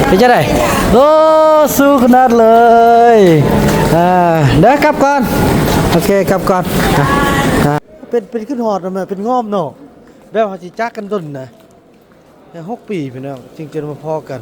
ເປັນຈັ່ງໃດ? ໂອ້ ສູ້ຂະໜາດເລີຍ. ອ່າ ເດີ ກັບກ່ອນ. ໂອເຄ ກັບກ່ອນ. ອ່າ ເປັນ ເປັນຂຶ້ນຮອດແມ່ນເປັນງອມເນາະ ແບບເຮົາຊິຈາກກັນດົນນະ ແຕ່ຫົກປີພີ່ນ້ອງ ຈຶ່ງຈະມາພໍ້ກັນ.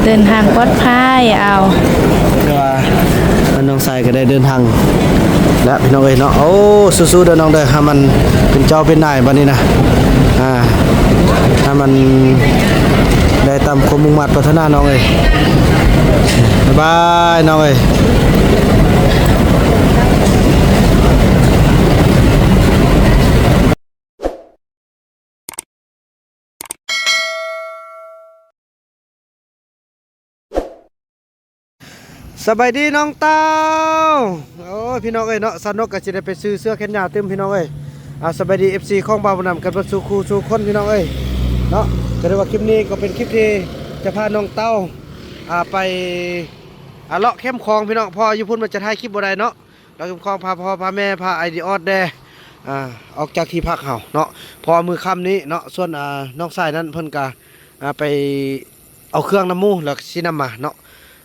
ເດີນທາງປອດໄພເອົາ. ແຕ່ວ່ານ້ອງຊາຍກໍໄດ້ເດີນທາງແລ້ວພີ່ນ້ອງເອີຍເນາະ. ໂອ້ ສູ້ໆເດີນ້ອງເດີ ໃຫ້ມັນເປັນເຈົ້າເປັນນາຍບັດນີ້ນະ. ອ່າ ໃຫ້ມັນໄດ້ຕາມຄວາມມຸ່ງມາດປາດຖະໜານ້ອງເອີຍ. ບາຍບາຍນ້ອງເອີຍ. ສະບາຍດີນ້ອງເຕົ້າ. ໂອ້ຍ ພີ່ນ້ອງເອີຍເນາະ ສາວນົກກໍຊິໄດ້ໄປຊື້ເສື້ອແຂນຍາວຕື່ມພີ່ນ້ອງເອີຍ. ອ່າ ສະບາຍດີ ເອັຟຊີ ຂອງບ່າວບຸນນຳກັນເບິດສູ່ຄູ່ສູ່ຄົນພີ່ນ້ອງເອີຍເນາະ. ກໍຖືວ່າຄລິບນີ້ກໍເປັນຄລິບທີ່ຈະພານ້ອງເຕົ້າ ອ່າ ໄປ ອ່າ ເລາະແຄມຂອງພີ່ນ້ອງ ເພາະວ່າຢູ່ພຸ້ນມັນຈະຖ່າຍຄລິບບໍ່ໄດ້ເນາະ. ເລາະແຄມຂອງ ພາພໍ່ພາແມ່ ພາອ້າຍດີອອດແດ່ ອ່າ ອອກຈາກທີ່ພັກເຮົາເນາະ ເພາະວ່າມື້ຄ່ຳນີ້ເນາະ ສ່ວນ ອ່າ ນ້ອງຊາຍນັ້ນເພິ່ນກະ ອ່າ ໄປເອົາເຄື່ອງນຳໝູ່ ແລ້ວຊິນຳມາເນາະ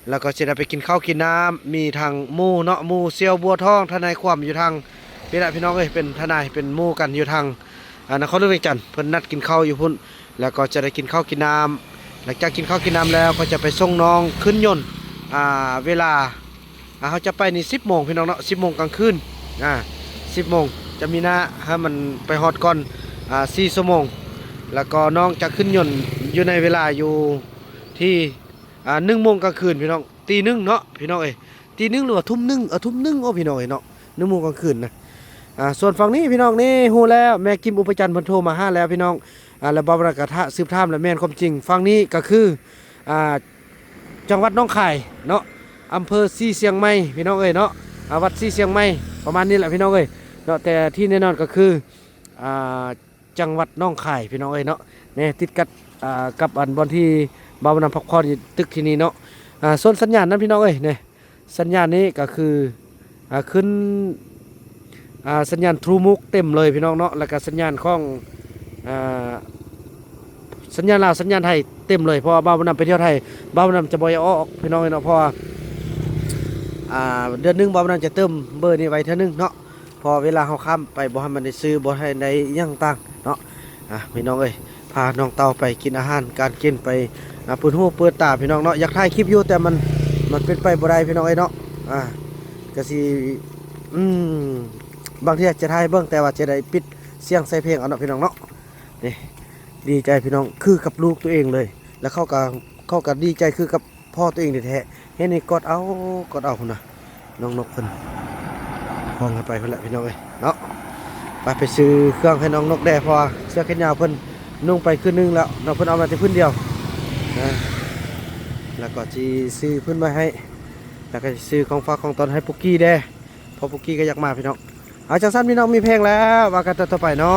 ແລ້ວກໍຊິໄດ້ໄປກິນເຂົ້າກິນນ້ຳ ມີທັງໝູ່ເນາະ ໝູ່ສ່ຽວບົວທອງ ທະນາຍຄວາມຢູ່ທາງ ນີ້ແຫຼະພີ່ນ້ອງເອີຍ ເປັນທະນາຍ ເປັນໝູ່ກັນຢູ່ທາງ ອ່າ ນະຄອນຫຼວງວຽງຈັນ ເພິ່ນນັດກິນເຂົ້າຢູ່ພຸ້ນ ແລ້ວກໍຈະໄດ້ກິນເຂົ້າກິນນ້ຳ. ຫຼັງຈາກກິນເຂົ້າກິນນ້ຳແລ້ວ ກໍຈະໄປສົ່ງນ້ອງຂຶ້ນຍົນ ອ່າ ເວລາ ອ່າ ເຮົາຈະໄປນີ້ສິບໂມງພີ່ນ້ອງເນາະ ສິບໂມງກາງຄືນ ອ່າ ສິບໂມງ ຈະມີໜ້າໃຫ້ມັນໄປຮອດກ່ອນ ອ່າ ສີ່ຊົ່ວໂມງ ແລ້ວກໍນ້ອງຈະຂຶ້ນຍົນຢູ່ໃນເວລາຢູ່ທີ່ ອ່າ ໜຶ່ງໂມງກາງຄືນພີ່ນ້ອງ ຕີໜຶ່ງເນາະພີ່ນ້ອງເອີຍ ຕີໜຶ່ງ ຫຼືວ່າທຸ່ມໜຶ່ງ ເອີ ທຸ່ມໜຶ່ງ ໂອ້ ພີ່ນ້ອງເອີຍເນາະ ໜຶ່ງໂມງກາງຄືນນະ. ອ່າ ສ່ວນຝັ່ງນີ້ພີ່ນ້ອງນີ້ຮູ້ແລ້ວ ແມ່ກິມອຸປະຈັນເພິ່ນໂທມາຫາແລ້ວພີ່ນ້ອງ. ອ່າ ແລ້ວບ່າວບຸນນຳກໍຖ້າສືບຖາມແລ້ວແມ່ນຄວາມຈິງ ຝັ່ງນີ້ກໍຄື ອ່າ ຈັງຫວັດໜອງຄາຍເນາະ ອຳເພີສີຊຽງໃໝ່ພີ່ນ້ອງເອີຍເນາະ ອ່າ ວັດສີຊຽງໃໝ່ ປະມານນີ້ແຫຼະພີ່ນ້ອງເອີຍເນາະ. ແຕ່ທີ່ແນ່ນອນກໍຄື ອ່າ ຈັງຫວັດໜອງຄາຍພີ່ນ້ອງເອີຍເນາະ. ນີ້ຕິດກັບ ອ່າ ກັບອັນບ່ອນທີ່ບ່າວບຸນນຳພັກຜ່ອນຢູ່ຕຶກທີ່ນີ້ເນາະ. ອ່າ ສ່ວນສັນຍານນັ້ນພີ່ນ້ອງເອີຍ ນີ້ ສັນຍານນີ້ກໍຄື ອ່າ ຂຶ້ນ ອ່າ ສັນຍານທຣູມູກເຕັມເລີຍພີ່ນ້ອງເນາະ ແລ້ວກໍສັນຍານຂອງ ອ່າ ສັນຍານລາວ ສັນຍານໄທເຕັມເລີຍ ເພາະວ່າບ່າວບຸນນຳໄປທ່ຽວໄທ ບ່າວບຸນນຳຈະບໍ່ຢາກອອກພີ່ນ້ອງເອີຍເນາະ ເພາະວ່າ ອ່າ ເດືອນໜຶ່ງບ່າວບຸນນຳຈະເຕີມເບີນີ້ໄວ້ເທື່ອໜຶ່ງເນາະ ເພາະເວລາເຮົາຂ້າມໄປ ບໍ່ໃຫ້ມັນໄດ້ຊື້ ບໍ່ໃຫ້ໄດ້ຫຍັງຕ່າງເນາະ. ອ່າ ພີ່ນ້ອງເອີຍ ພານ້ອງເຕົ້າໄປກິນອາຫານການກິນ ໄປ ອ່າ ເປີດຫູເປີດຕາພີ່ນ້ອງເນາະ. ຢາກຖ່າຍຄລິບຢູ່ ແຕ່ມັນ ມັນເປັນໄປບໍ່ໄດ້ພີ່ນ້ອງເອີຍເນາະ. ອ່າ ກະຊິ ອືມ ບາງເທື່ອຈະຖ່າຍເບິ່ງ ແຕ່ວ່າຈະໄດ້ປິດສຽງໃສ່ເພງເອົາເນາະພີ່ນ້ອງເນາະ. ນີ້ ດີໃຈພີ່ນ້ອງ ຄືກັບລູກຕົວເອງເລີຍ ແລ້ວເຂົາກະ ເຂົາກະດີໃຈຄືກັບພໍ່ຕົວເອງແທ້ໆ. ເຫັນນີ້ກອດເອົາ ກອດເອົາພຸ້ນນະ ນ້ອງນົກເພິ່ນ ຮ້ອງໃຫ້ໄປພຸ້ນແຫຼະພີ່ນ້ອງເອີຍເນາະ. ໄປ ໄປຊື້ເຄື່ອງໃຫ້ນ້ອງນົກແດ່ ເພາະວ່າເສື້ອແຂນຍາວເພິ່ນນຸ່ງໄປຄືນໜຶ່ງແລ້ວເນາະ ເພິ່ນເອົາມາແຕ່ພື້ນດຽວນະ. ແລ້ວກໍຊິຊື້ພື້ນໄວ້ໃຫ້ ແລ້ວກໍຊິຊື້ຂອງຝາກຂອງຕ້ອນໃຫ້ປຸກກີ້ແດ່ ເພາະປຸກກີ້ກໍຢາກມາພີ່ນ້ອງ. ເອົາ ຈັ່ງຊັ້ນພີ່ນ້ອງ ມີແພງແລ້ວ ວ່າກັນຕອນຕໍ່ໄປເນາະ.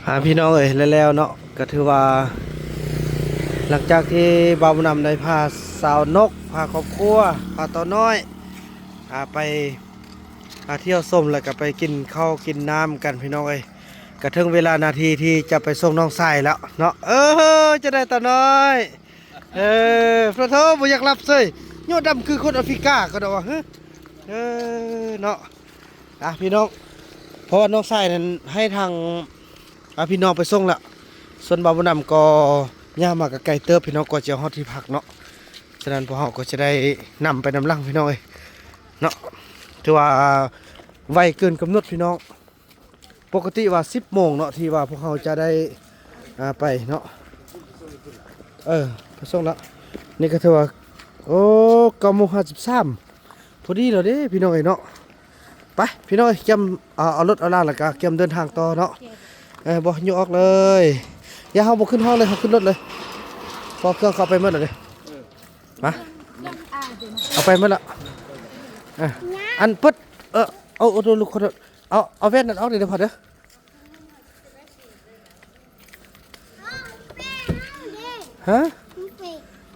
ອ່າ ພີ່ນ້ອງເອີຍ ແລ້ວໆເນາະ ກໍຖືວ່າ ຫຼັງຈາກທີ່ບ່າວບຸນນຳໄດ້ພາສາວນົກ ພາຄອບຄົວ ພາເຕົານ້ອຍ ອ່າ ໄປ ອ່າ ທ່ຽວຊົມ ແລ້ວກໍໄປກິນເຂົ້າກິນນ້ຳກັນພີ່ນ້ອງເອີຍ ກໍເຖິງເວລານາທີທີ່ຈະໄປສົ່ງນ້ອງຊາຍແລ້ວເນາະ. ເອີ ຈັ່ງໃດເຕົານ້ອຍ? ເອີ ພະໂທ ບໍ່ຢາກຫຼັບເສີຍ ໂຍດຳຄືຄົນອາຟຣິກາກໍດອກວ່າ ເອີ ເນາະ. ອ່ະ ພີ່ນ້ອງ ເພາະວ່ານ້ອງຊາຍນັ້ນໃຫ້ທາງ ອ່າ ພີ່ນ້ອງໄປສົ່ງແລ້ວ ສ່ວນບ່າວບຸນນຳກໍຍ່າງມາກໍໄກເຕີບພີ່ນ້ອງ ກວ່າຈະຮອດທີ່ພັກເນາະ. ສະນັ້ນພວກເຮົາກໍຈະໄດ້ນຳໄປນຳຫຼັງພີ່ນ້ອງເອີຍເນາະ. ຖືວ່າໄວເກີນກຳນົດພີ່ນ້ອງ ປົກກະຕິວ່າສິບໂມງເນາະ ທີ່ວ່າພວກເຮົາຈະໄດ້ ອ່າ ໄປເນາະ. ເອີ ໄປສົ່ງແລ້ວ ນີ້ກໍຖືວ່າ ໂອ້ ເກົ້າໂມງຫ້າສິບສາມ ພໍດີແລ້ວເດ້ພີ່ນ້ອງເອີຍເນາະ. ໄປພີ່ນ້ອງເອີຍ ກຽມ ເອົາ ເອົາລົດເອົາລາ ແລ້ວກໍກຽມເດີນທາງຕໍ່ເນາະ. ເອີ ບໍ່ ຍົກອອກເລີຍ ຢ່າ ເຮົາບໍ່ຂຶ້ນຮອດເລີຍ ເຮົາຂຶ້ນລົດເລີຍ ເພາະເຄື່ອງເຂົາໄປໝົດແລ້ວເດ້. ມາ ເອົາໄປໝົດລະ. ເອີ ອັນເປີດ ເອີ ເອົາ ເອົາ ລູກ ຂໍໂທດ ເອົາ ເອົາແວ່ນນັ້ນອອກເດີ ເດີພໍ່ເດີ. ຮະ?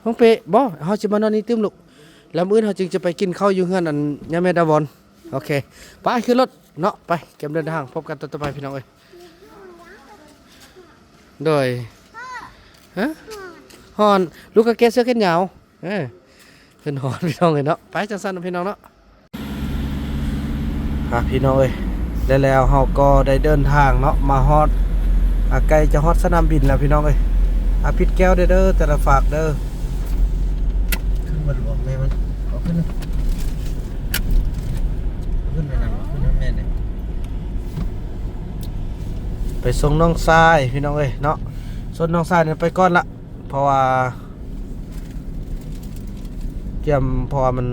ຫ້ອງເປະບໍ່? ເຮົາຊິມານອນນີ້ຕື່ມລູກ ແລ້ວມື້ອື່ນເຮົາຈຶ່ງຈະໄປກິນເຂົ້າຢູ່ເຮືອນອັນຍາແມ່ດາວອນ. ໂອເຄ ໄປ ຂຶ້ນລົດເນາະ ໄປ ກຽມເດີນທາງ ພົບກັນຕອນຕໍ່ໄປພີ່ນ້ອງເອີຍ. ໂດຍ ຮະ? ຮ້ອນ ລູກກະແກະເສື້ອແຂນຍາວ. ເອີ ເພິ່ນຮ້ອນພີ່ນ້ອງເອີຍເນາະ. ໄປ ຈັ່ງຊັ້ນພີ່ນ້ອງເນາະ. ອ່າ ພີ່ນ້ອງເອີຍ ແລະ ແລ້ວເຮົາກໍໄດ້ເດີນທາງເນາະ ມາຮອດ ອ່າ ໃກ້ຈະຮອດສະໜາມບິນແລ້ວພີ່ນ້ອງເອີຍ. ອ່າ ປິດແກ້ວເດີ ແຕ່ລະຝາກເດີ. ຂຶ້ນມາຫຼວງແມ່ມັນ ເອົາຂຶ້ນ ເອົາຂຶ້ນໄປນຳ ເອົາຂຶ້ນນຳແມ່ນີ້ ໄປສົ່ງນ້ອງຊາຍພີ່ນ້ອງເອີຍເນາະ. ສ່ວນນ້ອງຊາຍນີ້ໄປກ່ອນລະ ເພາະວ່າກຽມ ເພາະວ່າມັນ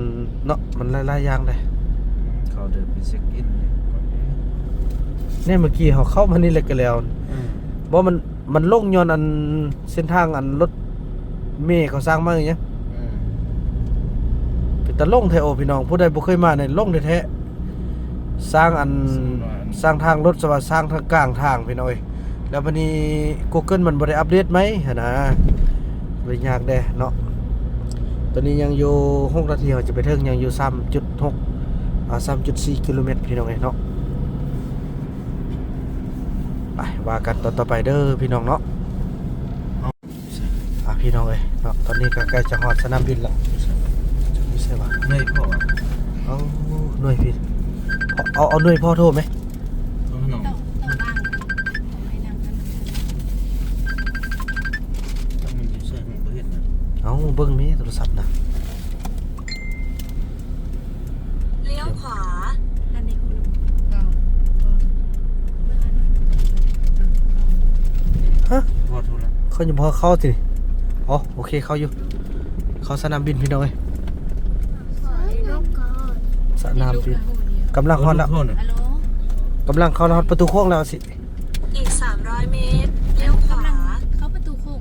ເນາະ ມັນຫຼາຍໆຢ່າງເດ້. ເຂົາເດີນໄປເຊັກອິນກ່ອນເດ້. ນີ້ເມື່ອກີ້ເຮົາເຂົ້າມານີ້ແຫຼະກະແລ້ວ. ອືມ ບໍ່ ມັນ ມັນຫຼົງຍ້ອນອັນເສັ້ນທາງອັນລົດເມເຂົາສ້າງໃໝ່ຫຍັງ. ອືມ ເປັນຕາຫຼົງແທ້ ໂອ້ ພີ່ນ້ອງ ຜູ້ໃດບໍ່ເຄີຍມານີ້ຫຼົງແທ້ໆ. ສ້າງອັນ ສ້າງທາງລົດ ສະວ່າສ້າງທາງກາງທາງພີ່ນ້ອງເອີຍ. ແລ້ວບັດນີ້ກູເກີນມັນບໍ່ໄດ້ອັບເດດໃໝ່ຫັ້ນນະ ເລີຍຍາກແດ່ເນາະ. ຕອນນີ້ຍັງຢູ່ຫົກນາທີ ເຮົາຈະໄປເຖິງ ຍັງຢູ່ສາມຈຸດຫົກ ອ່າ ສາມຈຸດສີ່ກິໂລແມັດພີ່ນ້ອງເອີຍເນາະ. ໄປ ວ່າກັນຕອນຕໍ່ໄປເດີພີ່ນ້ອງເນາະ. ອ່າ ພີ່ນ້ອງເອີຍເນາະ ຕອນນີ້ກໍໃກ້ຈະຮອດສະໜາມບິນແລ້ວ. ຢູ່ໃສວະ? ເມື່ອຍພໍວະ? ເອົາ ເມື່ອຍພີ່ ເອົາ ເອົາເມື່ອຍພໍໂທແມ. ເອົານ້ອງ ຕ້ອງ ຕ້ອງວາງ ຕ້ອງໃຫ້ນັ່ງກັນ. ຕ້ອງມັນຢູ່ໃສ ບໍ່ເຫັນນະ. ເອົາ ເບິ່ງແມໂທລະສັບນະ. ລ້ຽວຂວາ ອັນນີ້ຄື ຮະ? ພໍໂທລະ ເຂົາຍັງບໍ່ເຂົ້າຕິ. ອໍ ໂອເຄ ເຂົ້າຢູ່ ເຂົ້າສະໜາມບິນພີ່ນ້ອງເອີຍ. ສະໜາມບິນ ກຳລັງຮອດແລ້ວ ກຳລັງເຂົ້າຮອດປະຕູໂຄ້ງແລ້ວຊິ. ອີກສາມຮ້ອຍເມດ ລ້ຽວຂວາ ເຂົ້າປະຕູໂຄ້ງ.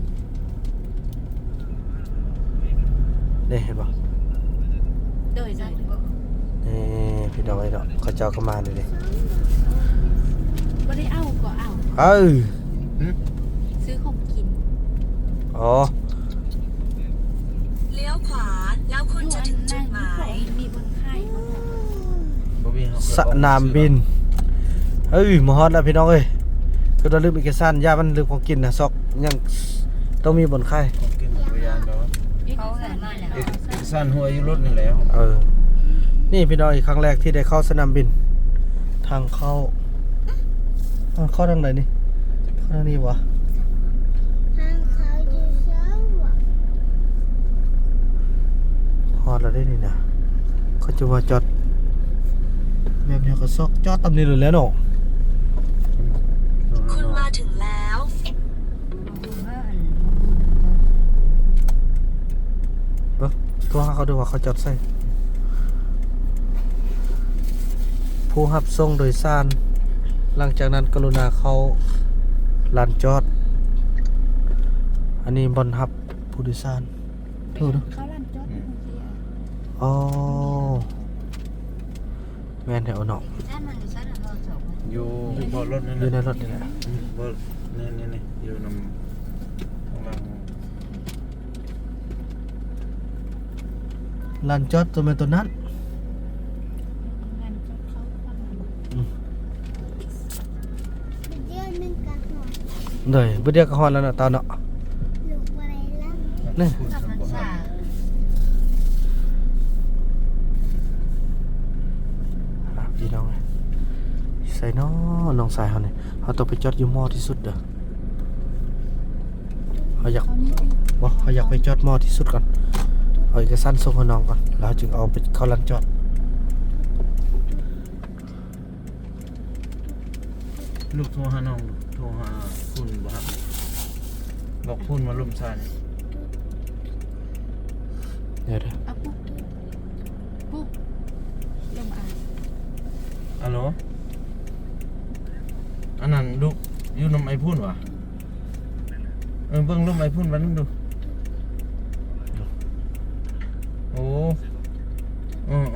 ນີ້ເຫັນບໍ່? ໂດຍ ໂດຍ ໂດຍ. ນີ້ພີ່ນ້ອງເອີຍເນາະ ເຂົາເຈົ້າກໍມານີ້ເດ້. ບໍ່ໄດ້ເອົາກໍເອົາ. ເອີ ຫຶ? ຊື້ຂອງກິນ. ອໍ ລ້ຽວຂວາ ແລ້ວຄຸນຈະເຖິງຈຸດໝາຍ. ມີບ່ອນຂາຍບໍ່? ບໍ່ມີ. ສະໜາມບິນ ເອີ ມາຮອດແລ້ວພີ່ນ້ອງເອີຍ. ຄືວ່າລືມເອກະສານ ຢ້ານມັນລືມຂອງກິນນະ ຊອກ ຍັງຕ້ອງມີບ່ອນຂາຍ ຂອງກິນບໍ່ຢ້ານດອກ. ເອກະສານມາແລ້ວ ເອກະສານຫົວຢູ່ລົດນີ້ແຫຼະ. ເອີ ນີ້ພີ່ນ້ອງ ຄັ້ງແລກທີ່ໄດ້ເຂົ້າສະໜາມບິນ. ທາງເຂົ້າ ທາງເຂົ້າທາງໃດນີ້? ເຂົ້າທາງນີ້ຫວາ? ທາງເຂົ້າຢູ່ເທິງຫວາ? ຮອດແລ້ວເດ້ນີ້ນະ. ເຂົາຈະວ່າຈອດແບບນີ້ ເຂົາຊອກຈອດຕາມນີ້ໂລດແຫຼະເນາະ. ຄຸນມາເຖິງແລ້ວ. ເບິ່ງ ໂທຫາເຂົາດູວ່າເຂົາຈອດໃສ. ຜູ້ຮັບສົ່ງໂດຍສານ ຫຼັງຈາກນັ້ນກະລຸນາເຂົ້າລານຈອດ. ອັນນີ້ບ່ອນຮັບຜູ້ໂດຍສານ. ໂທເດີ. ເຂົ້າລານຈອດ. ອືມ ອໍ ແມ່ນແທ້ເນາະ. ຢູ່ ຢູ່ເບາະລົດນັ້ນແຫຼະ ຢູ່ໃນລົດນີ້ແຫຼະ. ອືມ ເບາະ ນີ້ໆໆ ຢູ່ນຳຂ້າງຫຼັງ. ລານຈອດໂຕແມ່ນໂຕນັ້ນ. ອືມ ໂດຍ ບຶດດຽວກໍຮອດແລ້ວເນາະ ຕາເນາະ. ນີ້ ອ່າ ພີ່ນ້ອງເອີຍ ໃສເນາະ ນ້ອງຊາຍເຮົານີ້? ເຮົາຕ້ອງໄປຈອດຢູ່ມໍທີ່ສຸດເດີ. ເຮົາຢາກ ບໍ່ ເຮົາຢາກໄປຈອດມໍທີ່ສຸດກ່ອນ. ເອົາເອກະສານສົ່ງໃຫ້ນ້ອງກ່ອນ ແລ້ວເຮົາຈຶ່ງເອົາໄປເຂົ້າລານຈອດ. ລູກໂທຫານ້ອງ ໂທຫາຄຸນບໍ່ຮັບ. ບອກຄຸນມາລົມຊານີ້. ດຽວໆ ອາ ປຸກ ປຸກ ລົມອາ. ອາໂຫຼ ອັນນັ້ນລູກຢູ່ນຳໄອ້ພຸ້ນຫວາ? ເອີ ເບິ່ງລົມໄອ້ພຸ້ນບາດໜຶ່ງດູ. ໂອ້ ເອີໆ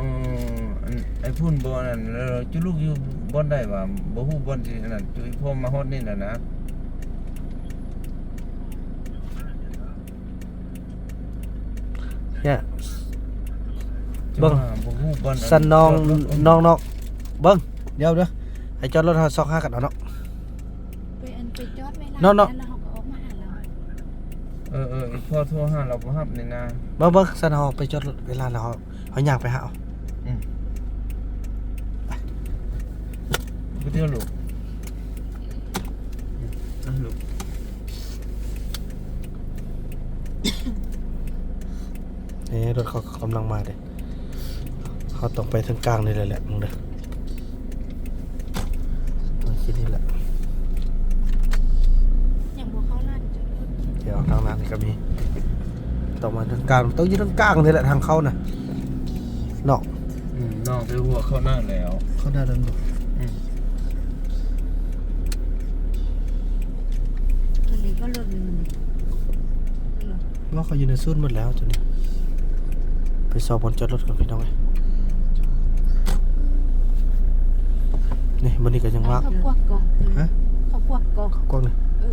ອັນໄອ້ພຸ້ນບໍ່ ອັນນັ້ນ ແລ້ວຈຸລູກຢູ່ບ່ອນໃດຫວາ? ບໍ່ຮູ້ບ່ອນຊິອັນນັ້ນ ຈຸອີ່ພໍ່ມາຮອດນີ້ແລ້ວນະ. ເນຍ ເບິ່ງ ບໍ່ຮູ້ບ່ອນ ຊັ້ນນ້ອງ ນ້ອງເນາະ ເບິ່ງ ດຽວເດີ ໃຫ້ຈອດລົດເຮົາຊອກຫາກັນເອົາເນາະ. ໄປອັນ ໄປຈອດໄວ້ລານ ເນາະ ນັ້ນ ແລ້ວເຮົາກໍອອກມາຫາລາວ. ເອີໆ ອີ່ພໍ່ໂທຫາລາວບໍ່ຮັບນີ້ນາ. ເບິ່ງໆ ຊັ້ນເຮົາໄປຈອດລົດໄວ້ລານ ແລ້ວເຮົາ ເຮົາຍ່າງໄປຫາເອົາ. ອືມ ໄປ ໄປດຽວລູກ. ອືມ ເອີ ລູກ. ເອີ ລົດເຂົາກຳລັງມາເດ້. ເຮົາຕ້ອງໄປທາງກາງນີ້ແຫຼະ ເບິ່ງເດີ ເອົາ ຄິດນີ້ແຫຼະ. ຍັງບໍ່ເຂົ້າລານຈອດລົດ. ດຽວທາງນັ້ນກໍມີ ຕ້ອງມາທາງກາງ ຕ້ອງຢູ່ທາງກາງນີ້ແຫຼະ ທາງເຂົ້ານະ ເນາະ. ອືມ ນ້ອງໄປຫົວເຂົ້ານັ້ນແລ້ວ ເຂົ້ານັ້ນແລ້ວບໍ່? ອືມ ອັນນີ້ກໍລົດຢູ່ນີ້. ບໍ່ ເຂົາຢູ່ໃນສູນໝົດແລ້ວໂຕນີ້. ໄປຊອກບ່ອນຈອດລົດກ່ອນພີ່ນ້ອງເອີຍ. ນີ້ ບ່ອນນີ້ກໍຍັງວ່າງ. ເຂົາກວກກໍ ຮະ? ເຂົາກວກກໍ ເຂົາກວກນີ້. ເອີ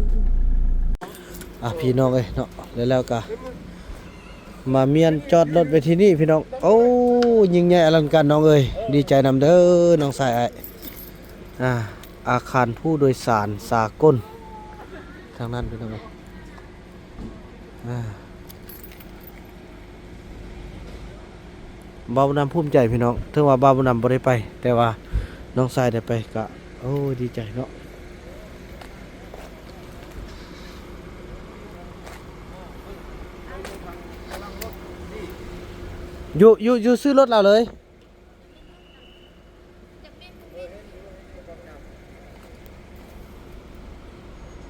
ໆ ອ່ະ ພີ່ນ້ອງເອີຍເນາະ ແລ້ວ ແລ້ວກໍມາມ້ຽນຈອດລົດໄວ້ທີ່ນີ້ພີ່ນ້ອງ. ໂອ້ ຍິ່ງໃຫຍ່ອະລັງການນ້ອງເອີຍ. ດີໃຈນຳເດີນ້ອງຊາຍອ້າຍ. ອ່າ ອາຄານຜູ້ໂດຍສານສາກົນ ທາງນັ້ນພີ່ນ້ອງເອີຍ. ອ່າ ບ່າວບຸນນຳພູມໃຈພີ່ນ້ອງ ເຖິງວ່າບ່າວບຸນນຳບໍ່ໄດ້ໄປ ແຕ່ວ່ານ້ອງຊາຍໄດ້ໄປ ກະ ໂອ້ ດີໃຈເນາະ. ຢູ່ ຢູ່ ຢູ່ຊື້ລົດລາວເລີຍ.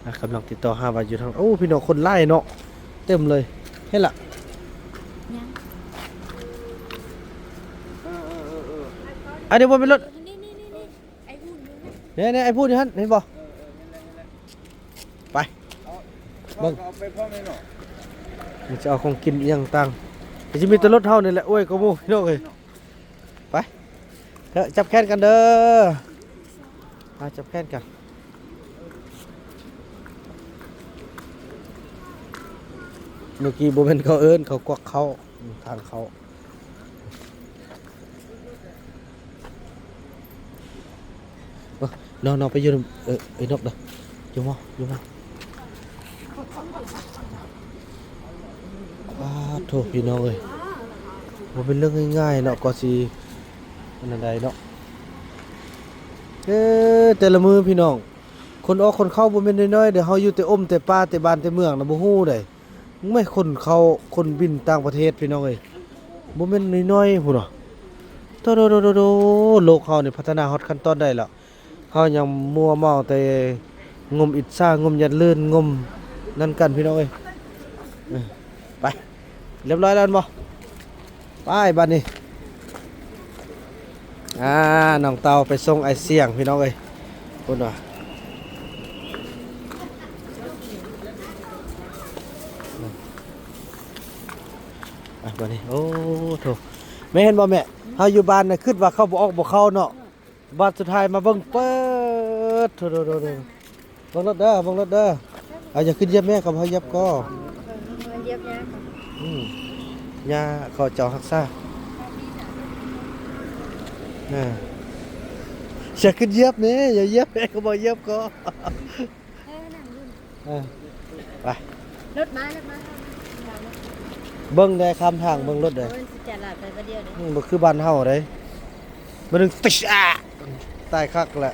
ອ່ະ ກຳລັງຕິດຕໍ່ຫາວ່າຢູ່ທາງ ໂອ້ ພີ່ນ້ອງ ຄົນຫຼາຍເນາະ ເຕັມເລີຍ. ເຫັນລະ ຍັງ ອັນນີ້ບໍ່ແມ່ນລົດ ນີ້ໆໆໆ ໄອ້ຫຸ່ນຢູ່ຫັ້ນ ນີ້ໆ ໄອ້ຜູ້ຢູ່ຫັ້ນ ເຫັນບໍ່? ໄປ ເບິ່ງ ເອົາໄປພ້ອມແນ່ເນາະ. ມັນຈະເອົາຂອງກິນອີ່ຫຍັງຕ່າງ ກໍຈະມີແຕ່ລົດເຮົານີ້ແຫຼະ ໂອ້ຍ ກະໝູ່ ພີ່ນ້ອງເອີຍ. ໄປເຖາະ ຈັບແຂນກັນເດີ ມາຈັບແຂນກັນ. ເມື່ອກີ້ບໍ່ແມ່ນເຂົາເອີ້ນ ເຂົາກວັກເຂົ້າ ທາງເຂົ້າ. ເອີ ນ້ອງໆ ໄປຢູ່ນຳ ເອີ ເອີ ນົກເດີ ຢູ່ບໍ່ ຢູ່ບໍ່? ປາດໂທ ພີ່ນ້ອງເອີຍ ບໍ່ເປັນເລື່ອງງ່າຍໆເນາະ ກວ່າຊິອັນນັ້ນໄດ້ເນາະ. ເອີ ແຕ່ລະມື້ພີ່ນ້ອງ ຄົນອອກຄົນເຂົ້າບໍ່ແມ່ນນ້ອຍໆເດີ ເຮົາຢູ່ແຕ່ອົມແຕ່ປ່າແຕ່ບ້ານແຕ່ເມືອງນະ ບໍ່ຮູ້ໃດ. ແມ່ ຄົນເຂົ້າຄົນບິນຕ່າງປະເທດ ພີ່ນ້ອງເອີຍ ບໍ່ແມ່ນນ້ອຍໆພຸ້ນເນາະ. ໂຕໆໆໆ ໂລກເຮົານີ້ພັດທະນາຮອດຂັ້ນຕອນໃດແລ້ວ? ເຮົາຍັງມົວເມົາແຕ່ງົມອິດສາ ງົມຢາດລື່ນ ງົມນັ້ນກັນ ພີ່ນ້ອງເອີຍ. ເອີ ໄປ ຮຽບຮ້ອຍແລ້ວແມ່ນບໍ່? ໄປບາດນີ້ ອ່າ ນ້ອງເຕົ່າໄປສົ່ງອ້າຍສຽງ ພີ່ນ້ອງເອີຍ ພຸ້ນວ່າ. ອ່ະ ບາດນີ້ ໂອ້ໂທ ແມ່ເຫັນບໍ່ແມ່? ເຮົາຢູ່ບ້ານນະ ຄິດວ່າເຂົາບໍ່ອອກບໍ່ເຂົ້າເນາະ ບາດສຸດທ້າຍມາເບິ່ງ ເປີດ ໂທໆໆໆ. ເບິ່ງລົດເດີ ເບິ່ງລົດເດີ. ເອົາ ຢ່າຂຶ້ນຢຽບແມ່ ເຂົາບໍ່ໃຫ້ຢຽບກໍ. ເອີ ຢຽບຫຍ້າເຂົາ. ອືມ ຫຍ້າເຂົາເຈົ້າຮັກສາ. ເອີ ຢ່າຂຶ້ນຢຽບແມ່ ຢ່າຢຽບແມ່ ເຂົາບໍ່ຢຽບກໍ. ເອີ ນັ່ງຢູ່. ເອີ ໄປ ລົດມາ ລົດມາ. ເບິ່ງແດ່ ຂ້າມທາງເບິ່ງລົດເດີ. ໂອ້ຍ ຊິຈະລາດໄປບາດດຽວເດ້. ອືມ ບໍ່ຄືບ້ານເຮົາເດ້. ບາດໜຶ່ງ ຕິດ ອາ ຕາຍຄັກແຫຼະ.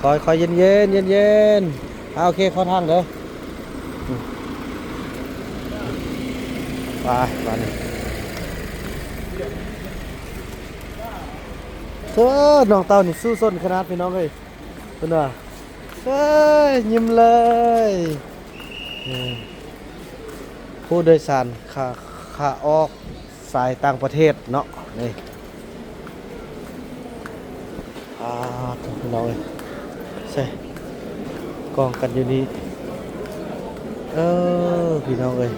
ຄ່ອຍໆ ເຢັນໆ ເຢັນໆ. ອ່າ ໂອເຄ ເຂົ້າທາງເດີ. ອືມ ໄປ ບາດນີ້. ເອີ ນ້ອງເຕົ່ານີ້ສູ້ຊົນຂະໜາດ ພີ່ນ້ອງເອີຍ. ເພິ່ນວ່າ ເອີຍ ຍິ້ມເລີຍ. ນີ້ ຜູ້ໂດຍສານຂາ ຂາອອກສາຍຕ່າງປະເທດເນາະ ນີ້. ອ່າ ພີ່ນ້ອງເອີຍ ເ ໃຊ່ ກອງກັນຢູ່ນີ້. ເອີ ພີ່ນ້ອງເອີຍ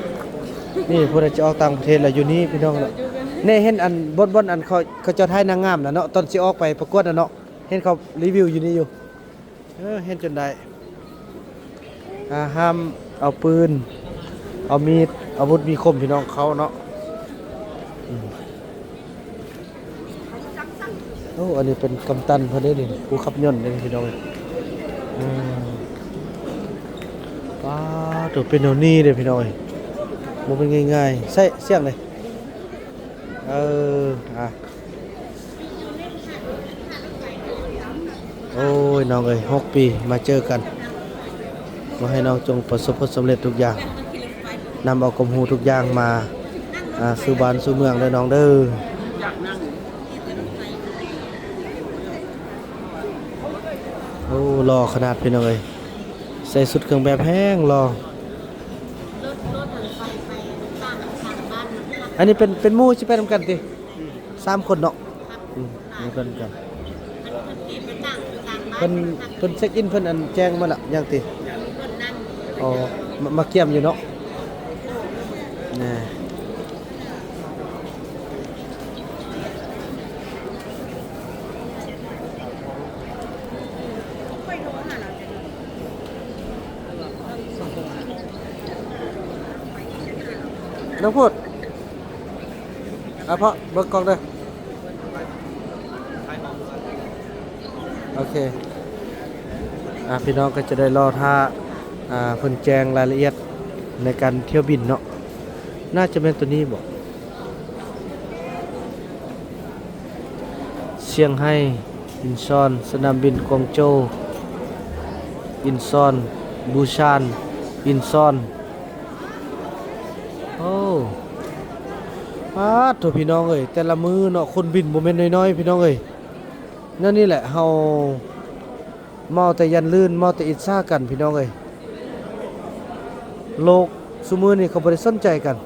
ນີ້ຜູ້ໃດຈະອອກຕ່າງປະເທດລະຢູ່ນີ້ ພີ່ນ້ອງເນາະ. ແນ່ ເຫັນອັນບ່ອນ ບ່ອນອັນເຂົາ ເຂົາເຈົ້າຖ່າຍນາງງາມນະເນາະ ຕອນຊິອອກໄປປະກວດນະເນາະ ເຫັນເຂົາຣີວິວຢູ່ນີ້ຢູ່. ເອີ ເຫັນຈົນໄດ້. ອ່າ ຫ້າມເອົາປືນ ເອົາມີດ ອາວຸດມີຄົມ ພີ່ນ້ອງ ເຂົ້າເນາະ. ອືມ ໂອ້ ອັນນີ້ເປັນກຳຕັນເພິ່ນເດ້ນີ້ ຜູ້ຂັບຍົນເດ້ນີ້ ພີ່ນ້ອງເອີຍ. ອືມ ປາດໂທ້ ເປັນແນວນີ້ເດ້ ພີ່ນ້ອງເອີຍ ບໍ່ແມ່ນງ່າຍໆ. ໃສ່ສຽງເດ້. ເອີ ອ່າ ໂອ້ຍ ນ້ອງເອີຍ ຫົກປີມາເຈີກັນ ຂໍໃຫ້ນ້ອງຈົ່ງປະສົບຜົນສຳເລັດທຸກຢ່າງ ນຳເອົາຄວາມຮູ້ທຸກຢ່າງມາ ອ່າ ສູ່ບ້ານສູ່ເມືອງເດີນ້ອງເດີ. ໂອ້ ຫຼໍ່ຂະໜາດ ພີ່ນ້ອງເອີຍ ໃສ່ຊຸດເຄື່ອງແບບແຮງຫຼໍ່. ອັນນີ້ເປັນ ເປັນໝູ່ຊິໄປນຳກັນຕິ? ສາມຄົນເນາະ. ອືມ ມີເພິ່ນກັນ ເພິ່ນ ເພິ່ນເຊັກອິນ ເພິ່ນອັນແຈ້ງມາລະຍັງຕິ? ອໍ ມາ ມາກຽມຢູ່ເນາະ. ແນ່ ນ້ອງໂພດ ອ່ະ ພໍ່ເບິ່ງກ້ອງເດີ. ໂອເຄ ອ່າ ພີ່ນ້ອງກໍຈະໄດ້ລໍຖ້າ ອ່າ ເພິ່ນແຈ້ງລາຍລະອຽດໃນການຖ້ຽວບິນເນາະ. ໜ້າຈະແມ່ນໂຕນີ້ບໍ? ຊຽງໄຮ້ ອິນຊອນ ສະໜາມບິນກວາງໂຈ ອິນຊອນ ບູຊານ ອິນຊອນ. ໂອ້ ປາດໂທ້ ພີ່ນ້ອງເອີຍ ແຕ່ລະມື້ເນາະ ຄົນບິນບໍ່ແມ່ນນ້ອຍໆ ພີ່ນ້ອງເອີຍ. ແນວນີ້ແຫຼະ ເຮົາເມົາແຕ່ຢ້ານລື່ນ ເມົາແຕ່ອິດສາກັນ ພີ່ນ້ອງເອີຍ. ໂລກຊຸມື້ນີ້ເຂົາບໍ່ໄດ້ສົນໃຈກັນ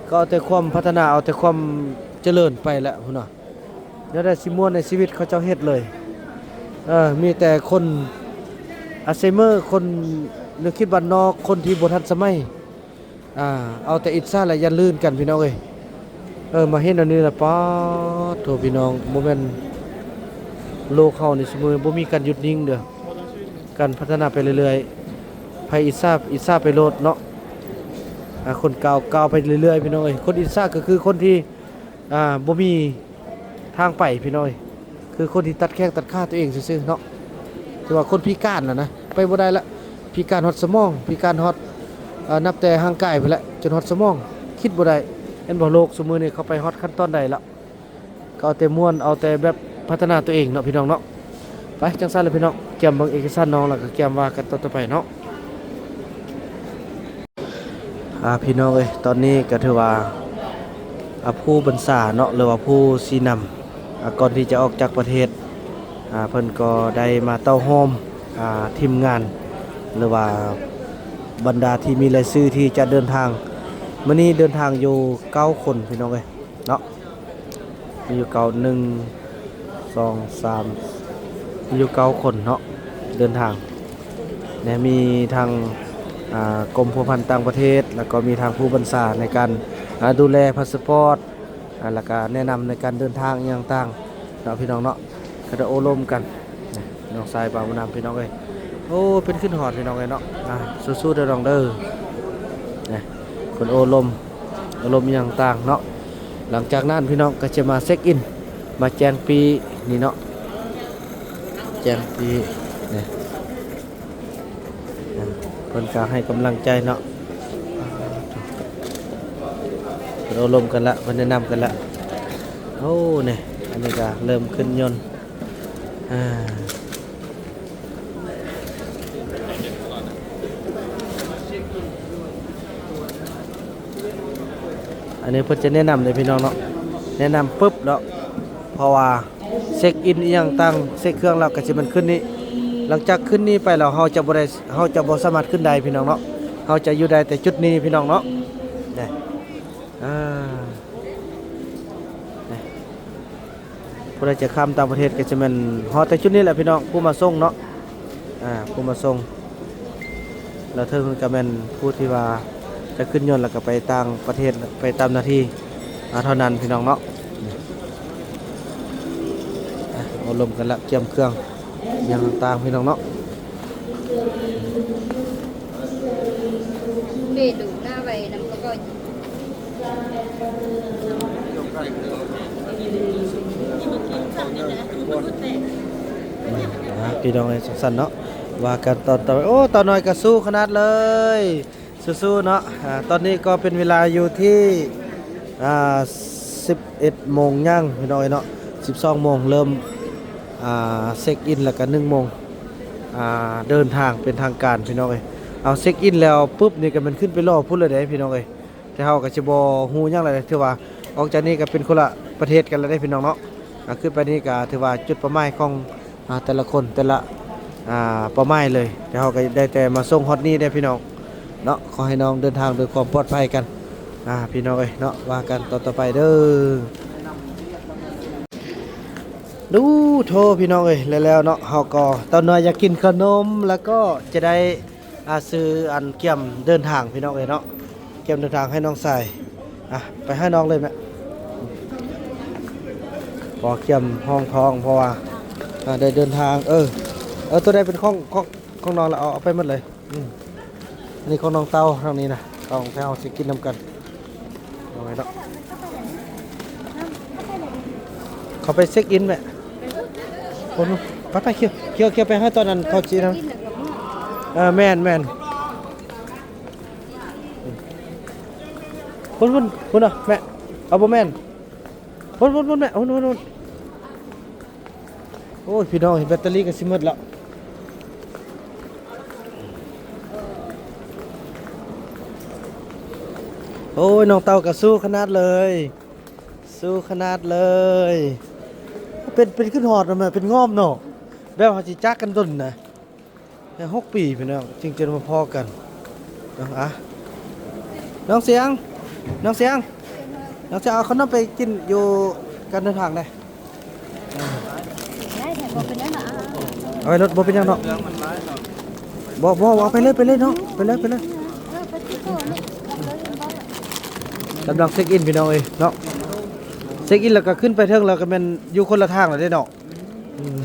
ກໍເອົາແຕ່ຄວາມພັດທະນາ ເອົາແຕ່ຄວາມຈະເລີນໄປແຫຼະພຸ້ນນະ. ແນວໃດຊິມ່ວນໃນຊີວິດເຂົາເຈົ້າເຮັດເລີຍ. ເອີ ມີແຕ່ຄົນອັລໄຊເມີ ຄົນນຶກຄິດບ້ານນອກ ຄົນທີ່ບໍ່ທັນສະໄໝ ອ່າ ເອົາແຕ່ອິດສາ ແລະ ຢ້ານລື່ນກັນ ພີ່ນ້ອງເອີຍ. ເອີ ມາເຫັນອັນນີ້ລະ ປາດໂທ້ ພີ່ນ້ອງ ບໍ່ແມ່ນ ໂລກເຮົານີ້ຊຸມື້ບໍ່ມີການຢຸດນິ່ງເດີ້ ການພັດທະນາໄປເລື້ອຍໆ. ໃຜອິດສາ ອິດສາໄປໂລດເນາະ. ອ່າ ຄົນກ້າວ ກ້າວໄປເລື້ອຍໆ ພີ່ນ້ອງເອີຍ. ຄົນອິດສາກໍຄືຄົນທີ່ ອ່າ ບໍ່ມີທາງໄປ ພີ່ນ້ອງເອີຍ ຄືຄົນທີ່ຕັດແຂ້ງຕັດຂາຕົວເອງຊື່ໆເນາະ. ຖືວ່າຄົນພິການລະນະ ໄປບໍ່ໄດ້ລະ ພິການຮອດສະໝອງ ພິການຮອດ ເອີ ນັບແຕ່ຮ່າງກາຍພຸ້ນແຫຼະ ຈົນຮອດສະໝອງ ຄິດບໍ່ໄດ້. ເຫັນບໍ່ ໂລກຊຸມື້ນີ້ເຂົາໄປຮອດຂັ້ນຕອນໃດລະ ກໍເອົາແຕ່ມ່ວນ ເອົາແຕ່ແບບພັດທະນາຕົວເອງເນາະ ພີ່ນ້ອງເນາະ. ໄປ ຈັ່ງຊັ້ນລະ ພີ່ນ້ອງ ກຽມເບິ່ງເອກະສານນ້ອງ ແລ້ວກໍກຽມວ່າກັນຕໍ່ໆໄປເນາະ. ອ່າ ພີ່ນ້ອງເອີຍ ຕອນນີ້ກໍຖືວ່າ ອ່າ ຜູ້ບັນຊາເນາະ ຫຼືວ່າຜູ້ຊີ້ນຳ ອ່າ ກ່ອນທີ່ຈະອອກຈາກປະເທດ ອ່າ ເພິ່ນກໍໄດ້ມາເຕົ້າໂຮມ ອ່າ ທີມງານ ຫຼືວ່າບັນດາທີ່ມີລາຍຊື່ທີ່ຈະເດີນທາງ. ມື້ນີ້ເດີນທາງຢູ່ເກົ້າຄົນ ພີ່ນ້ອງເອີຍເນາະ. ມີຢູ່ເກົ້າ ໜຶ່ງ ສອງ ສາມ ມີຢູ່ເກົ້າຄົນເນາະ ເດີນທາງ ແລະ ມີທັງ ອ່າ ກົມພົວພັນຕ່າງປະເທດ ແລ້ວກໍມີທາງຜູ້ບັນຊາໃນການ ອ່າ ດູແລພາສປອດ ອ່າ ແລ້ວກະແນະນຳໃນການເດີນທາງອີ່ຫຍັງຕ່າງເນາະ ພີ່ນ້ອງເນາະ. ກະໄດ້ໂອ້ລົມກັນ ນ້ອງຊາຍບ່າວບຸນນຳ ພີ່ນ້ອງເອີຍ. ໂອ້ ເປັນຂຶ້ນຮອດ ພີ່ນ້ອງເອີຍເນາະ. ອ່າ ສູ້ໆເດີນ້ອງເດີ ນະ ເພິ່ນໂອ້ລົມ ໂອ້ລົມອີ່ຫຍັງຕ່າງເນາະ. ຫຼັງຈາກນັ້ນ ພີ່ນ້ອງກໍຈະມາເຊັກອິນ ມາແຈ້ງປີ້ນີ້ເນາະ ແຈ້ງປີ້ນີ້. ເພິ່ນກໍໃຫ້ກຳລັງໃຈເນາະ ເພິ່ນໂອ້ລົມກັນລະ ເພິ່ນແນະນຳກັນລະ. ໂອ້ ນີ້ ອັນນີ້ກໍເລີ່ມຂຶ້ນຍົນ ອ່າ ອັນນີ້ເພິ່ນຈະແນະນຳເດ້ ພີ່ນ້ອງເນາະ ແນະນຳປຶບເນາະ ເພາະວ່າ ເຊັກອິນອີ່ຫຍັງຕ່າງ ເຊັກເຄື່ອງແລ້ວກໍຊິແມ່ນຂຶ້ນນີ້. ຫຼັງຈາກຂຶ້ນນີ້ໄປແລ້ວ ເຮົາຈະບໍ່ໄດ້ ເຮົາຈະບໍ່ສາມາດຂຶ້ນໄດ້ ພີ່ນ້ອງເນາະ ເຮົາຈະຢູ່ໄດ້ແຕ່ຈຸດນີ້ ພີ່ນ້ອງເນາະ. ນີ້ ອ່າ ນີ້ ຜູ້ໃດຈະຂ້າມຕ່າງປະເທດກໍຈະແມ່ນຮອດແຕ່ຈຸດນີ້ແຫຼະພີ່ນ້ອງ ຜູ້ມາສົ່ງເນາະ ອ່າ ຜູ້ມາສົ່ງ ແລ້ວເທິງນັ້ນກໍແມ່ນຜູ້ທີ່ວ່າຈະຂຶ້ນຍົນ ແລ້ວກໍໄປຕ່າງປະເທດ ໄປຕາມໜ້າທີ່ ອ່າ ເທົ່ານັ້ນພີ່ນ້ອງເນາະ. ອ່າ ໂອ້ລົມກັນລະ ກຽມເຄື່ອງຫຍັງຕ່າງໆ ພີ່ນ້ອງເນາະ. ອ່າ ພີ່ນ້ອງເອີຍ ຈັ່ງຊັ້ນເນາະ ວ່າກັນຕອນຕໍ່ໄປ. ໂອ້ ຕານ້ອຍກໍສູ້ຂະໜາດເລີຍ ສູ້ໆ ເນາະ. ອ່າ ຕອນນີ້ກໍເປັນເວລາຢູ່ທີ່ ອ່າ ສິບເອັດໂມງຍ່າງ ພີ່ນ້ອງເອີຍເນາະ ສິບສອງໂມງເລີ່ມ ອ່າ ເຊັກອິນ ແລ້ວກໍໜຶ່ງໂມງ ອ່າ ເດີນທາງເປັນທາງການ ພີ່ນ້ອງເອີຍ. ເອົາ ເຊັກອິນແລ້ວປຶບນີ້ກໍແມ່ນຂຶ້ນໄປລໍພຸ້ນເລີຍເດ້ ພີ່ນ້ອງເອີຍ. ແຕ່ເຮົາກໍຊິບໍ່ຮູ້ຫຍັງແລ້ວເດ້ ຖືວ່າອອກຈາກນີ້ກໍເປັນຄົນລະປະເທດກັນແລ້ວເດ້ ພີ່ນ້ອງເນາະ. ອ່າ ຂຶ້ນໄປນີ້ກໍຖືວ່າຈຸດເປົ້າໝາຍຂອງ ອ່າ ແຕ່ລະຄົນ ແຕ່ລະ ອ່າ ເປົ້າໝາຍເລີຍ. ແຕ່ເຮົາກໍໄດ້ແຕ່ມາສົ່ງຮອດນີ້ເດ້ ພີ່ນ້ອງເນາະ. ຂໍໃຫ້ນ້ອງເດີນທາງດ້ວຍຄວາມປອດໄພກັນ ອ່າ ພີ່ນ້ອງເອີຍເນາະ. ວ່າກັນຕອນຕໍ່ໄປເດີ. ດູໂທ ພີ່ນ້ອງເອີຍ ແລ້ວໆ ເນາະ ເຮົາກໍ ຕານ້ອຍຢາກກິນຂະໜົມ ແລ້ວກໍຈະໄດ້ ອ່າ ຊື້ອັນກຽມເດີນທາງ ພີ່ນ້ອງເອີຍເນາະ ກຽມເດີນທາງໃຫ້ນ້ອງຊາຍ. ອ່ະ ໄປໃຫ້ນ້ອງເລີຍແມ່ ພໍກຽມຮອງທ້ອງ ເພາະວ່າ ອ່າ ໄດ້ເດີນທາງ. ເອີ ເອີ ຕົວໃດເປັນຂອງ ຂອງ ຂອງນ້ອງລະ ເອົາ ເອົາໄປໝົດເລີຍ. ອືມ ອັນນີ້ຂອງນ້ອງເຕົ້າ ທາງນີ້ນະ ຕ້ອງໃຫ້ເຮົາຊິກິນນຳກັນ ເອົາໄວ້ເນາະ. ເຂົາໄປເຊັກອິນແມ່ ຄົນ ໄປໆ ຂຽວ ຂຽວ ຂຽວ ໄປຫາຕອນນັ້ນເຂົາຊິນຳ. ເອີ ແມ່ນໆ ພຸ້ນໆ ພຸ້ນນະແມ່ ເອົາ ບໍ່ແມ່ນ ພຸ້ນໆ ແມ່ ພຸ້ນໆ. ໂອ້ຍ ພີ່ນ້ອງ ແບັດເຕີຣີກໍຊິໝົດແລ້ວ. ໂອ້ຍ ນ້ອງເຕົ້າກໍສູ້ຂະໜາດເລີຍ ສູ້ຂະໜາດເລີຍ. ເປັນ ເປັນຂຶ້ນຮອດນະແມ່ ເປັນງ່ອມເນາະ ແບບເຮົາຊິຈາກກັນດົນນະ ແຕ່ຫົກປີພີ່ນ້ອງ ຈຶ່ງຈະມາພໍ້ກັນ. ເອົາ ອ່ະ ນ້ອງສຽງ ນ້ອງສຽງ ນ້ອງສຽງ ເອົາຂະໜົມໄປກິນຢູ່ການເດີນທາງແດ່. ໄດ້ ບໍ່ເປັນຫຍັງດອກ ເອົາໄວ້ລົດ ບໍ່ເປັນຫຍັງດອກ. ບໍ່ ບໍ່ ເອົາໄປເລີຍ ໄປເລີຍເນາະ ໄປເລີຍ ໄປເລີຍ. ກຳລັງເຊັກອິນພີ່ນ້ອງເອີຍເນາະ ເຊັກອິນແລ້ວກໍຂຶ້ນໄປເທິງ ແລ້ວກໍແມ່ນຢູ່ຄົນລະທາງແລ້ວເດ້ເນາະ. ອືມ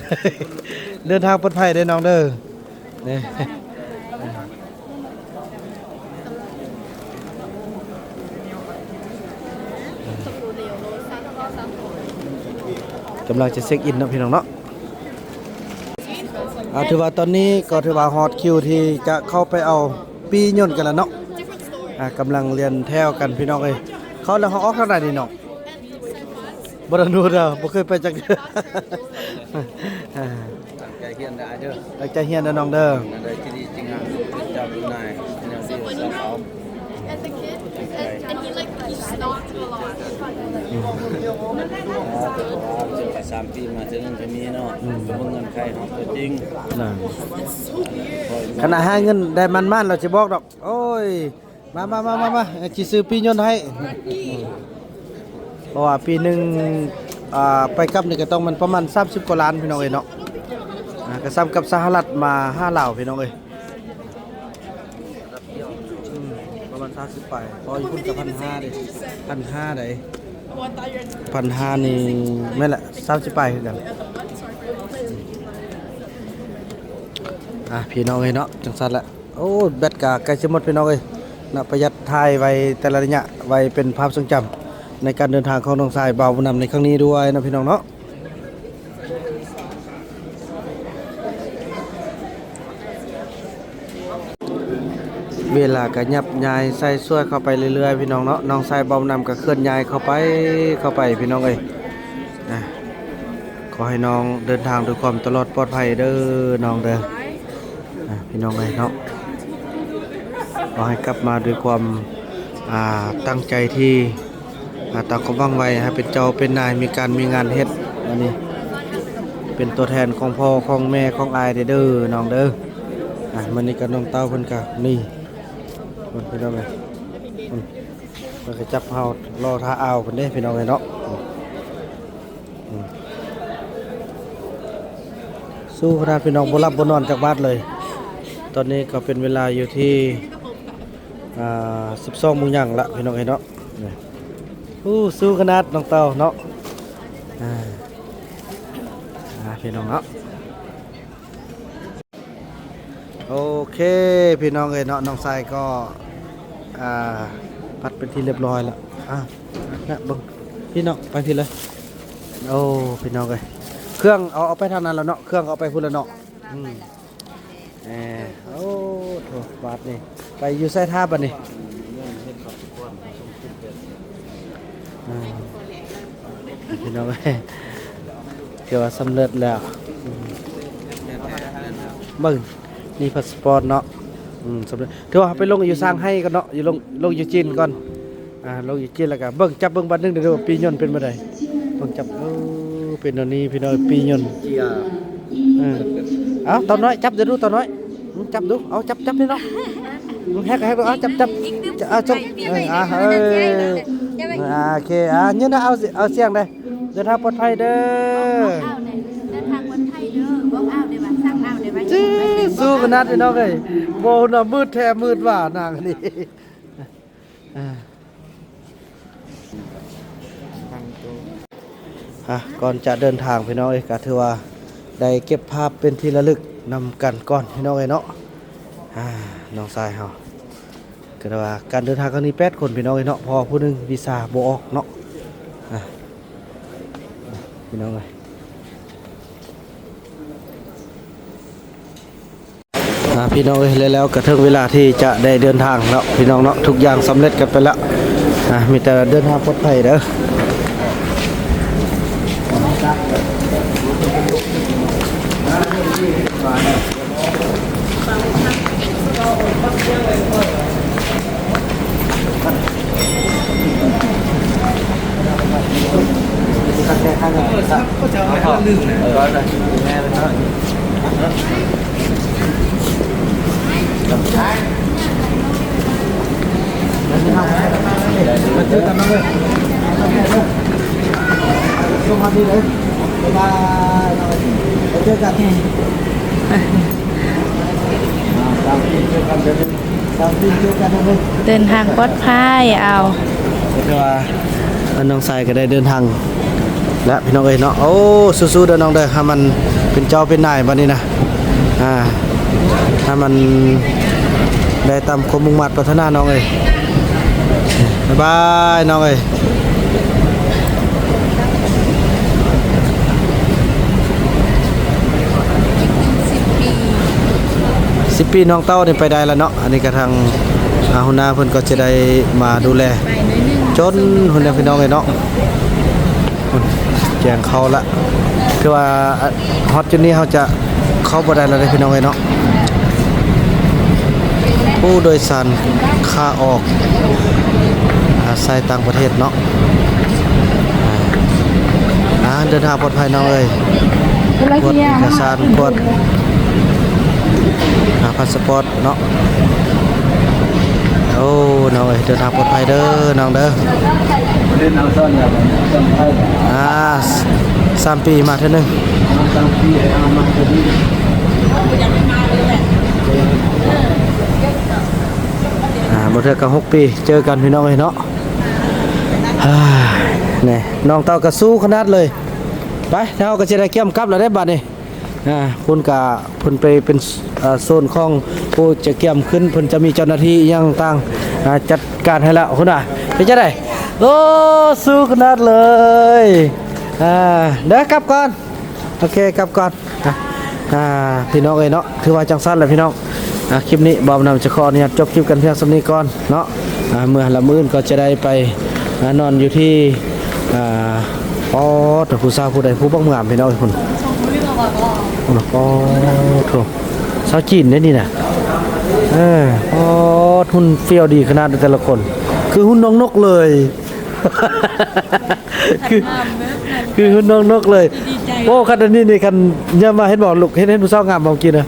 ເດີນທາງປອດໄພເດີນ້ອງເດີ. ນີ້ ກຳລັງຈະເຊັກອິນເນາະພີ່ນ້ອງເນາະ. ອ່າ ຖືວ່າຕອນນີ້ກໍຖືວ່າຮອດຄິວທີ່ຈະເຂົ້າໄປເອົາປີ້ຍົນກັນແລ້ວເນາະ. ອ່າ ກຳລັງລຽນແຖວກັນພີ່ນ້ອງເອີຍ. ເຂົ້າແລ້ວເຮົາອອກທາງໃດນີ້ນ້ອງ? ບໍ່ທັນຮູ້ເດີ ບໍ່ເຄີຍໄປຈັກເທື່ອ. ຕັ້ງໃຈຮຽນເດີອ້າຍເດີ ຕັ້ງໃຈຮຽນເດີນ້ອງເດີ. ອັນໃດທີ່ດີຈິງງາມ ເຈົ້າບຸນນາຍ ແນວທີ່ສອນເອົາ. ອືມ ສາມປີມາເທື່ອໜຶ່ງກໍມີເນາະ. ອືມ ເບິ່ງເງື່ອນໄຂຂອງຕົວຈິງ. ນັ້ນ ຂະໜາດຫາເງິນໄດ້ໝານໆ ລາວຊິບອກດອກ. ໂອ້ຍ ມາ ມາ ມາ ມາ ມາ ຊິຊື້ປີ້ຍົນໃຫ້. ເພາະວ່າປີໜຶ່ງ ອ່າ ໄປກັບນີ້ກໍຕ້ອງແມ່ນປະມານສາມສິບກວ່າລ້ານພີ່ນ້ອງເອີຍເນາະ. ອ່າ ກໍສ່ຳກັບສະຫະລັດມາຫາລາວພີ່ນ້ອງເອີຍ. ອືມ ປະມານສາມສິບປາຍ ເພາະຢູ່ພຸ້ນກໍພັນຫ້າເດ້ ພັນຫ້າໃດ ພັນຫ້ານີ້ແມ່ນແຫຼະ ສາມສິບປາຍຄືກັນ. ອ່າ ພີ່ນ້ອງເອີຍເນາະ ຈັ່ງຊັ້ນແຫຼະ. ໂອ້ ແບັດກະໃກ້ຊິໝົດພີ່ນ້ອງເອີຍເນາະ. ປະຢັດຖ່າຍໄວ້ແຕ່ລະໄລຍະ ໄວ້ເປັນພາບຊົງຈຳໃນການເດີນທາງຂອງນ້ອງຊາຍບ່າວບຸນນຳໃນຄັ້ງນີ້ດ້ວຍເນາະ ພີ່ນ້ອງເນາະ. ເວລາກະຫຍັບຍ້າຍໃສ່ສວຍເຂົ້າໄປເລື້ອຍໆ ພີ່ນ້ອງເນາະ. ນ້ອງຊາຍບ່າວບຸນນຳກະເຄື່ອນຍ້າຍເຂົ້າໄປ ເຂົ້າໄປ ພີ່ນ້ອງເອີຍ. ອ່າ ຂໍໃຫ້ນ້ອງເດີນທາງດ້ວຍຄວາມຕະຫຼອດປອດໄພເດີນ້ອງເດີ. ອ່າ ພີ່ນ້ອງເອີຍເນາະ ຂໍໃຫ້ກັບມາດ້ວຍຄວາມ ອ່າ ຕັ້ງໃຈທີ່ ອ່າ ຕັ້ງຄວາມຫວັງໄວ້ ໃຫ້ເປັນເຈົ້າເປັນນາຍ ມີການມີງານເຮັດ. ອັນນີ້ເປັນຕົວແທນຂອງພໍ່ຂອງແມ່ຂອງອ້າຍເດີນ້ອງເດີ. ອ່າ ມື້ນີ້ກໍນ້ອງເຕົ້າເພິ່ນກໍນີ້ ເພິ່ນ ພີ່ນ້ອງເອີຍ ເພິ່ນ ເພິ່ນກໍຈັບເຮົາລໍຖ້າອ່າວເພິ່ນເດ້ ພີ່ນ້ອງເອີຍເນາະ. ອືມ ອືມ ສູ້ຂະໜາດພີ່ນ້ອງ ບໍ່ຫຼັບບໍ່ນອນຈັກບາດເລີຍ. ຕອນນີ້ກໍເປັນເວລາຢູ່ທີ່ ອ່າ ສິບສອງໂມງຫຍັງລະພີ່ນ້ອງເອີຍເນາະ. ນີ້ ໂອ້ ສູ້ຂະໜາດນ້ອງເຕົ້າເນາະ. ອ່າ ອ່າ ພີ່ນ້ອງເນາະ. ໂອເຄ ພີ່ນ້ອງເອີຍເນາະ ນ້ອງຊາຍກໍ ອ່າ ພັດເປັນທີ່ຮຽບຮ້ອຍແລ້ວ. ອ່າ ນະ ເບິ່ງ ພີ່ນ້ອງ ໄປພີ້ເລີຍ. ໂອ້ ພີ່ນ້ອງເອີຍ ເຄື່ອງເອົາ ເອົາໄປທາງນັ້ນແລ້ວເນາະ ເຄື່ອງເອົາໄປພຸ້ນແລ້ວເນາະ. ອືມ ແອ ໂອ້ໂທ້ ບາດນີ້ໄປຢູ່ໃສຖ້າບາດນີ້? ອ່າ ພີ່ນ້ອງເອີຍ ຖືວ່າສຳເລັດແລ້ວ. ອືມ ເບິ່ງ ມີພາສປອດເນາະ. ອືມ ສຳເລັດ ຖືວ່າເຮົາໄປລົງຢູ່ຊາງໄຮກ່ອນເນາະ ຢູ່ລົງ ລົງຢູ່ຈີນກ່ອນ. ອ່າ ລົງຢູ່ຈີນແລ້ວກໍເບິ່ງ ຈັບເບິ່ງບາດໜຶ່ງເດີວ່າປີ້ຍົນເປັນແບບໃດ. ເບິ່ງ ຈັບ ເອີ ເປັນແນວນີ້ພີ່ນ້ອງ ປີ້ຍົນ. ເອີ ເອົາ ເຕົ້ານ້ອຍ ຈັບເດີດູ ເຕົ້ານ້ອຍ. ອືມ ຈັບດູ ເອົາ ຈັບ ຈັບນີ້ເນາະ. ອືມ ແຮກ ແຮກ ເອົາ ຈັບ ຈັບ ເອົາ ຈົກ ເອີ ອ່າ ເອີ ອ່າ ໂອເຄ ອ່າ ຍິນດີ ເອົາ ເອົາ ສຽງເດີ ເດີນທາງປອດໄພເດີ ເດີນທາງປອດໄພເດີ ບອກອ້າວເດີວ່າ ສັ່ງອ້າວເດີວ່າ ສູ້ຂະໜາດພີ່ນ້ອງເອີຍ. ບໍ່ນະ ມືດແທ້ມືດວ່ານາງນີ້. ອ່າ ອ່າ ກ່ອນຈະເດີນທາງພີ່ນ້ອງເອີຍ ກໍຖືວ່າໄດ້ເກັບພາບເປັນທີ່ລະລຶກນຳກັນກ່ອນພີ່ນ້ອງເອີຍເນາະ. ອ່າ ນ້ອງຊາຍເຮົາ ກໍຖືວ່າການເດີນທາງຄັ້ງນີ້ແປດຄົນພີ່ນ້ອງເອີຍເນາະ ເພາະວ່າຜູ້ໜຶ່ງວີຊາບໍ່ອອກເນາະ. ອ່າ ພີ່ນ້ອງເອີຍ ອ່າ ພີ່ນ້ອງເອີຍ ແລ້ວ ແລ້ວກໍເຖິງເວລາທີ່ຈະໄດ້ເດີນທາງເນາະ ພີ່ນ້ອງເນາະ ທຸກຢ່າງສຳເລັດກັນໄປແລ້ວ. ອ່າ ມີແຕ່ເດີນທາງປອດໄພເດີ. ເດີນທາງປອດໄພ ເອົາ ຄືວ່າ ອັນນ້ອງຊາຍກໍໄດ້ເດີນທາງແລ້ວພີ່ນ້ອງເອີຍເນາະ. ໂອ້ ສູ້ໆເດີນ້ອງເດີ ໃຫ້ມັນເປັນເຈົ້າເປັນນາຍບັດນີ້ນະ. ອ່າ ໃຫ້ມັນໄດ້ຕາມຄວາມມຸ່ງມາດປາດຖະໜານ້ອງເອີຍ. ບາຍບາຍນ້ອງເອີຍ. ສິບປີ ສິບປີນ້ອງເຕົ້ານີ້ໄປໄດ້ແລ້ວເນາະ. ອັນນີ້ກະທາງ ອາ ຫົວໜ້າເພິ່ນກໍຈະໄດ້ມາດູແລຈົນພຸ້ນແຫຼະພີ່ນ້ອງເອີຍເນາະ. ແຈ້ງເຂົ້າລະ ຄືວ່າຮອດຈຸດນີ້ເຮົາຈະເຂົ້າບໍ່ໄດ້ແລ້ວເດ້ພີ່ນ້ອງເອີຍເນາະ. ຜູ້ໂດຍສານຂາອອກ ອາ ສາຍຕ່າງປະເທດເນາະ. ອ່າ ເດີນທາງປອດໄພນ້ອງເອີຍ. ກວດເອກະສານ ກວດ ອາ ພາສປອດເນາະ. ໂອ້ ນ້ອງເອີຍ ເດີນທາງປອດໄພເດີນ້ອງເດີ. ອາ ສາມປີມາເທື່ອໜຶ່ງ. ອາ ບໍ່ເທື່ອກໍຫົກປີເຈີກັນພີ່ນ້ອງເອີຍເນາະ. ແນ່ ນ້ອງເຕົ້າກໍສູ້ຂະໜາດເລີຍ. ໄປ ເຮົາກໍຊິໄດ້ກຽມກັບແລ້ວເດ້ບາດນີ້. ອາ ພຸ້ນກະເພິ່ນໄປເປັນ ອາ ໂຊນຂອງຜູ້ຈະກຽມຂຶ້ນ ເພິ່ນຈະມີເຈົ້າໜ້າທີ່ອີ່ຫຍັງຕ່າງ ອາ ຈັດການໃຫ້ແລ້ວພຸ້ນນະ. ເປັນຈັ່ງໃດ? ໂອ້ ສູ້ຂະໜາດເລີຍ. ອາ ເດີ ກັບກ່ອນ. ໂອເຄ ກັບກ່ອນ. ອາ ອາ ພີ່ນ້ອງເອີຍເນາະ ຖືວ່າຈັ່ງຊັ້ນແຫຼະພີ່ນ້ອງ. ອາ ຄລິບນີ້ບ່າວນຳຈະຂໍອະນຸຍາດຈົບຄລິບກັນພຽງສ່ຳນີ້ກ່ອນເນາະ. ອາ ເມື່ອລະມື້ອື່ນກໍຈະໄດ້ໄປ ອາ ນອນຢູ່ທີ່ ອາ ອໍ ໂທ້ ຜູ້ສາວຜູ້ໃດ ຜູ້ບັກງາມພີ່ນ້ອງເອີຍ ພຸ້ນ. ອໍ ໂທ້ ຊາວຈີນເດ້ນີ້ນະ. ເອີ ອໍ ຫຸ່ນຟຽວດີຂະໜາດແຕ່ລະຄົນ ຄືຫຸ່ນນ້ອງນົກເລີຍ. ຄື ຄືຫຸ່ນນ້ອງນົກເລີຍ. ໂອ້ ຄັນອັນນີ້ນີ້ ຄັນຍາມມາເຫັນບໍ່ ລູກ ເຫັນ ເຫັນຜູ້ສາວງາມບໍ່ເມື່ອກີ້ນະ.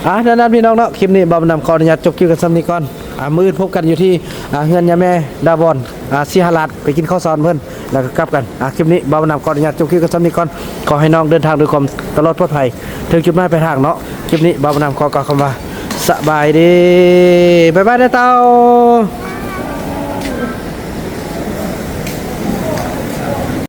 ອ່າ ນັ້ນໆ ພີ່ນ້ອງເນາະ ຄລິບນີ້ບ່າວນຳຂໍອະນຸຍາດຈົບຄລິບກັນສ່ຳນີ້ກ່ອນ. ອ ອ່າ ມື້ອື່ນພົບກັນຢູ່ທີ່ ອ່າ ເຮືອນຍາແມ່ດາວອນ ອ່າ ສີຫະລາດ ໄປກິນເຂົ້າສານເພິ່ນ ແລ້ວກໍກັບກັນ. ອ່າ ຄລິບນີ້ບ່າວບຸນນຳຂໍອະນຸຍາດຈົບຄລິບກັນສ່ຳນີ້ກ່ອນ. ຂໍໃຫ້ນ້ອງເດີນທາງດ້ວຍຄວາມຕະຫຼອດປອດໄພ ເຖິງຈຸດໝາຍປາຍທາງເນາະ. ຄລິບນີ້ບ່າວບຸນນຳຂໍກ່າວຄຳວ່າ ສະບາຍດີ ບາຍບາຍເດີເຕົາ.